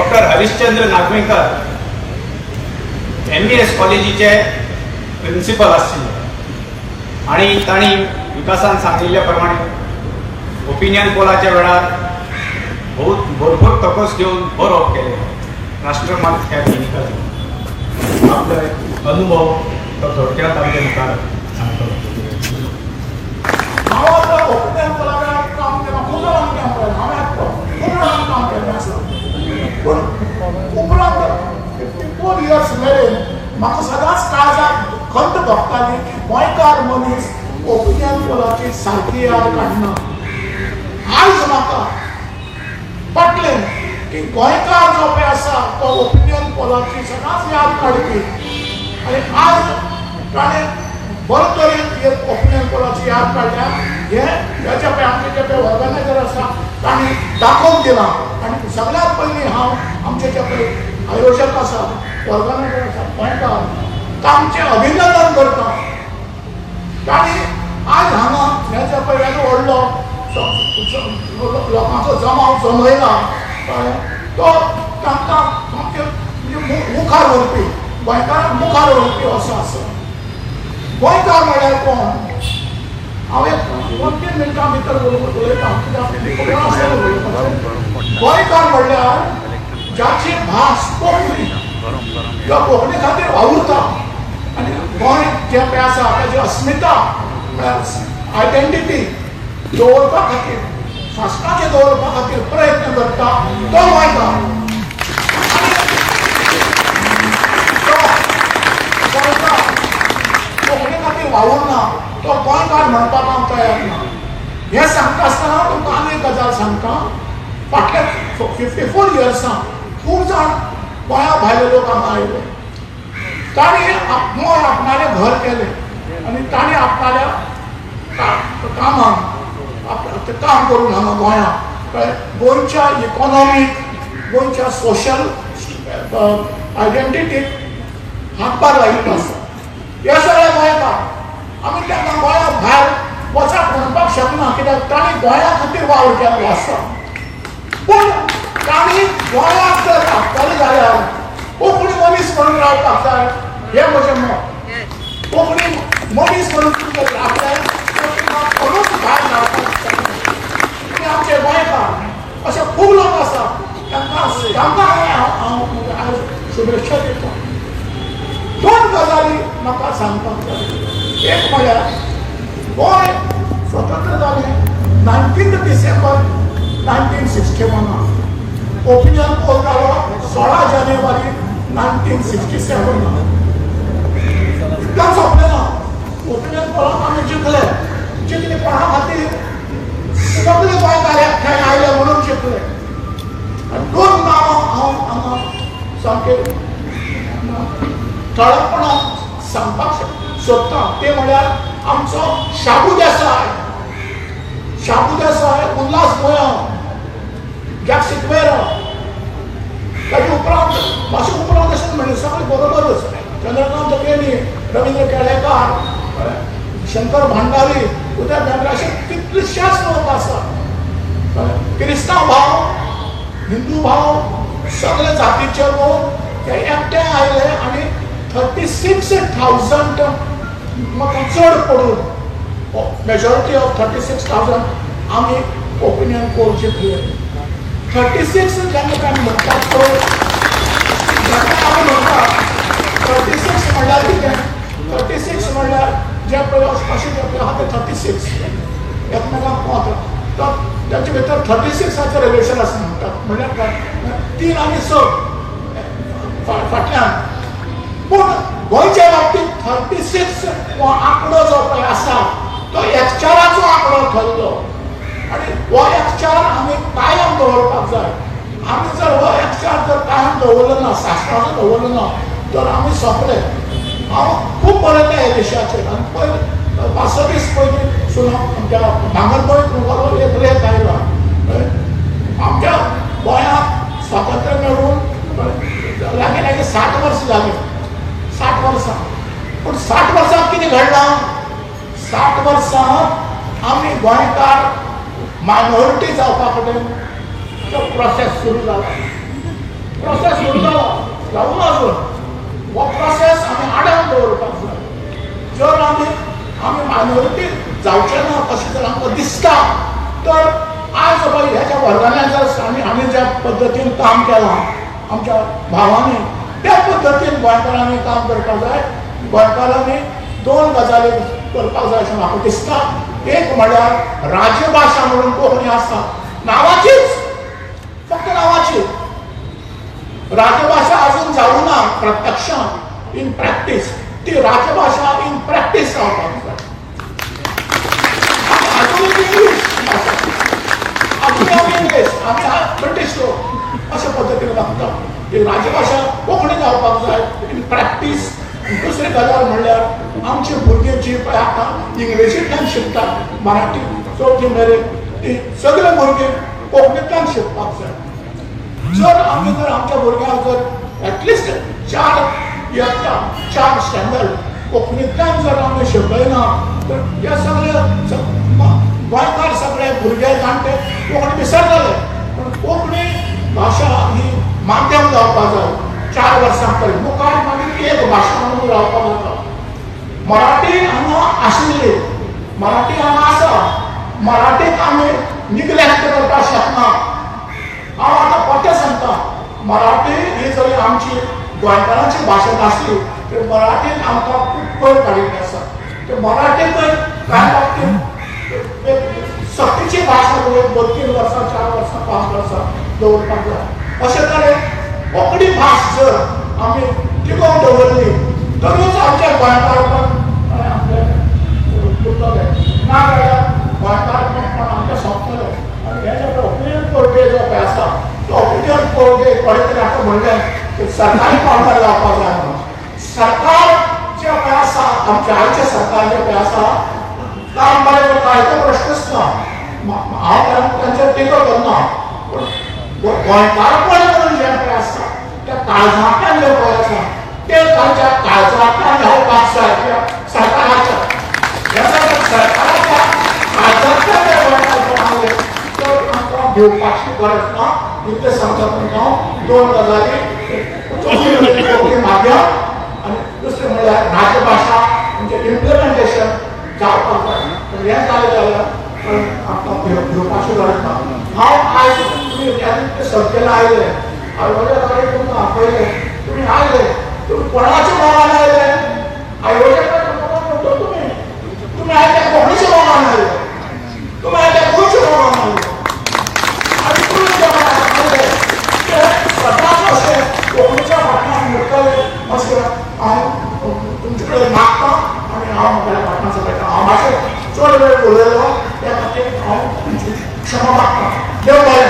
Doctor Harishchandra Nagvenkar MES कॉलेजीचे principal आशिल्ले आणि तांणी विकासान सांगिल्ल्या प्रमाणे ओपिनियन पोलाच्या वेळार बहुत भरपूर तकस घेवन बरोवप केलें राष्ट्रमत ह्या दैनिकाचेर. आपले अनुभव तो थोडक्यात आमच्या मुखार सांगतलो. हांव आतां ओपिनियन पोला वेळार काम केलां, खूब जाणांनी काम केलां, हांवें खूब जाणांनी काम केल्लें आसा. पूण उपरांत 54 इयर्स मेरेन म्हाका सदांच काळजाक खंत भोगताली की गोंयकार मनीस ओपिनियन पोलाची सारकी याद काडना. आयज म्हाका पटलें की गोंयकार जो पळय आसा तो ओपिनियन पोलाची सदांच याद काडपी आनी आज ताणें बरे तरेन एक ओपिनियन पोलाची याद काडल्या. हें हेजे पळय आमचे जे पळय ऑर्गनायजर आसा तांणी दाखोवन दिलां. आनी सगळ्यांत पयलीं हांव आमचे जे पळय आयोजक आसा, ऑर्गनायजर आसा गोंयकार, तांचें अभिनंदन करता. तांणी आज हांगा हे जे पळय येदो व्हडलो लोकांचो जमाव जमयला, कळ्ळें, तो तांकां सामकें म्हणजे मुखार व्हरपी, गोंयकारांक मुखार व्हरपी असो आसा. गोंयकार म्हळ्यार कोण? हांव एक 2-3 मिनटां भितर उलयता, कित्याक खबर आसतलें उलोवपाचें. गोंयकार म्हणल्यार जाची भास कोंकणी, जो कोंकणी खातीर वावुरता आनी गोंय जें पळय आसा ताची अस्मिता म्हळ्यार आयडेंटिटी दवरपा खातीर, सासणाचें दवरपा खातीर प्रयत्न करता तो गोंयकार. आनी तो गोंयकार कोंकणी खातीर वावुरना तो गोंयकार म्हणपाक हांव तयार ना. हें सांगता आसतना तुमकां आनी एक गजाल सांगता. फाटल्या 54 इयर्सां खूब जाण गोंया भायले लोक हांगा आयले. तांणी गोंय आपणालें घर केलें आनी तांणी आपणाल्या कामाक काम करून हांगा गोंयांत, कळ्ळें, गोंयच्या इकॉनॉमीक, गोंयच्या सोशल आयडेंटिटीक हातभार लायिल्लो आसा. हे सगळे गोंयकार, आमी तांकां गोंया भायर वचात म्हणपाक शकना, कित्याक तांणी गोंया खातीर वावर केल्लो आसा. पूण तांणी गोंयांत जर रावतले जाल्यार कोंकणी मनीस म्हणून रावपाक जाय, हें म्हजें मत. कोंकणी मनीस म्हणून तुमी जर रावले तर तुमकां कोणूच भायर रावपाक शकना. आनी आमचे गोंयकार अशे खूब लोक आसा, तांकां तांकां हांव म्हणजे आयज शुभेच्छा दिता. दोन गजाली म्हाका सांगपाक जाय. एक म्हळ्यार गोंय स्वतंत्र जालें 19 डिसेंबर 1961. ओपिनियन पोल जालो 16 जानेवारी 1967. इतल्यान सोंपलें ना. ओपिनियन पोलाक आमी जिखले. जिखले कोणा खातीर? सगळे गोंयकार एकठांय आयले म्हणून जिखले. आनी दोन नांवां हांव हांगा सामकें ठळकपणान सांगपाक सोदता, ते म्हळ्यार आमचो शाबू देसाय, शाबू देसाय, उल्हास गोयांव, जॅक सिक्वेरा. ताजे उपरांत मातशें उपरांत अशें म्हणलें सगळें बरोबरच चंद्रकांत केणी, रवींद्र केळेकार, शंकर भांडारी, उदय भेंब्रे, अशे कितलेशेच लोक आसात. क्रिस्तांव भाव, हिंदू भाव, सगळे जातीचे लोक ते एकठांय आयले आनी 36,000 म्हाका चड पडून, मेजॉरिटी ऑफ 36,000 आमी ओपिनियन पोल जिखले. 36 जेन्ना आमी म्हणटात तो, जेन्ना आमी म्हणटात 36 म्हणल्यार कितें? 36 म्हणल्यार जे पळय अशें जे पळय आहा ते 36 एकमेकांक पावता, तर तांचे भितर 36आचें रिलेशन आसा म्हणटात. म्हणल्यार काय? 3 आनी 6 फाटल्यान. पूण गोंयच्या बाबतींत 36 हो आंकडो जो पळय आसा तो एकचाराचो आंकडो ठरलो आनी हो एकचार आमी कायम दवरपाक जाय. आमी जर हो एकचार जर कायम दवरलो ना, सासणाचो दवरलो ना, तर आमी सोंपले. हांव खूब बरयलें ह्या विशयाचेर आनी पयर 5-6 दीस पयलीं सुना आमच्या भांगरभूंयत मुखार एक लेख आयला. आमच्या गोंयांत स्वातंत्र्य मेळून लागीं लागीं 60 वर्सां जालीं, 60 वर्सां. पूण 60 वर्सांत कितें घडलां? 60 वर्सां आमी गोंयकार मायनॉरिटी जावपा कडेन तो प्रोसेस सुरू जाला. तर आज पळय ह्या ऑर्गनायजर्स आनी आमी ज्या पद्दतीन काम केलां आमच्या भावांनी, त्या पद्दतीन गोंयकारांनी काम करपाक जाय. गोंयकारांनी दोन गजाली करपाक जाय अशें म्हाका दिसता. एक म्हळ्यार राजभाशा म्हणून कोंकणी आसा, नांवाचीच, फक्त नांवाची राजभाशा अजून जावं ना प्रत्यक्षात, इन प्रॅक्टीस. ती राजभाशा इन प्रॅक्टीस जावपाक जाय. अजून इंग्लीश भाशा, अजून आमी इंग्लीश, आमी ब्रिटीश लोक अशा पद्दतीन वागता. ती राजभाशा कोंकणी जावपाक जाय इन प्रॅक्टीस. दुसरी गजाल म्हणल्यार आमची भुरगीं जी पळय आतां इंग्लिशींतल्यान शिकतात, मराठी चवथी मेरेन, ती सगळे भुरगीं कोंकणींतल्यान शिकपाक जाय. जर आमी जर आमच्या भुरग्यांक जर एटलिस्ट 4 इयत्ता, 4 स्टँडर्ड कोंकणींतल्यान जर आमी शिकयना तर हे सगळे गोंयकार सगळे भुरगे जाणटे कोंकणी विसरतले. पूण कोंकणी भाशा ही माध्यम जावपाक जाय 4 वर्सां पर्यंत. मुखार मागीर एक भाशा म्हणून रावपाक जाता. मराठी हांगा आशिल्ली, मराठी हांगा आसा, मराठीक आमी निग्लेक्ट करपाक शकना. हांव आतां परतें सांगता, मराठी ही जरी आमची गोंयकारांची भाशा नासली तरी मराठीन आमकां खूब वयर काडिल्ली आसा. ते मराठीकय कांय बाबतींत एक सक्तीची भाशा म्हणून 2-3 वर्सां, 4 वर्सां, 5 वर्सां दवरपाक जाय. अशें तरेन कोंकणी भास जर आमी टिकोवन दवरली तरूच आमच्या गोंयकारपण आमचें उरतलें, ना जाल्यार गोंयकारपण पण आमचें सोंपतलें. आनी हे जे ओपिनियन पोल डे जो पळय आसा, तो ओपिनियन पोल डे कोणें तरी आतां म्हणलें की सरकारी पावंड्यार जावपाक जाय म्हणून. सरकार जें पळय आसा, आमचें आयचें सरकार जें पळय आसा, काम बरें करता हाचो प्रश्नच ना. हांव तांचेर टिका करना, पूण गोंयकारपण म्हणून जें पळय आसा, त्या काळजांतल्यान जें पळय आसा तें तांच्या काळजांतल्यान येवपाक जाय त्या सरकाराच्या. सरकाराच्या काळजांतल्यान जें गोंयकारपण आयलें तर आमकां भिवपाची गरज ना. इतलें सांगता तुमकां हांव दोन गजाली. कोंकणी माध्यम आनी दुसरें म्हणल्यार राजभाशा म्हणजे इम्प्लिमेंटेशन जावपाक जाय. पूण हें जालें जाल्यार आमकां भिवपाची गरज ना. हांव आयज तुमी ह्या संख्येन आयले, हांवें म्हज्या गाडयेक तुमकां आपयलें, तुमी आयले. तुमी कोणाच्या मोगान आयले? आयोजकाच्या मोगान म्हणतो तुमी. तुमी आयले कोंकणीच्या मोगान आयले, तुमी आयले गोंयच्या मोगान आयले. आनी तुमी जेन्ना आयले ते सदांच अशें कोंकणीच्या फाटल्यान उरतले अशें हांव तुमचे कडेन मागता आनी हांव म्हगेल्या फाटल्यान सगळें. हांव मातशें चड वेळ उलयलो, त्या खातीर हांव तुमची क्षमा मागता. देव बरें.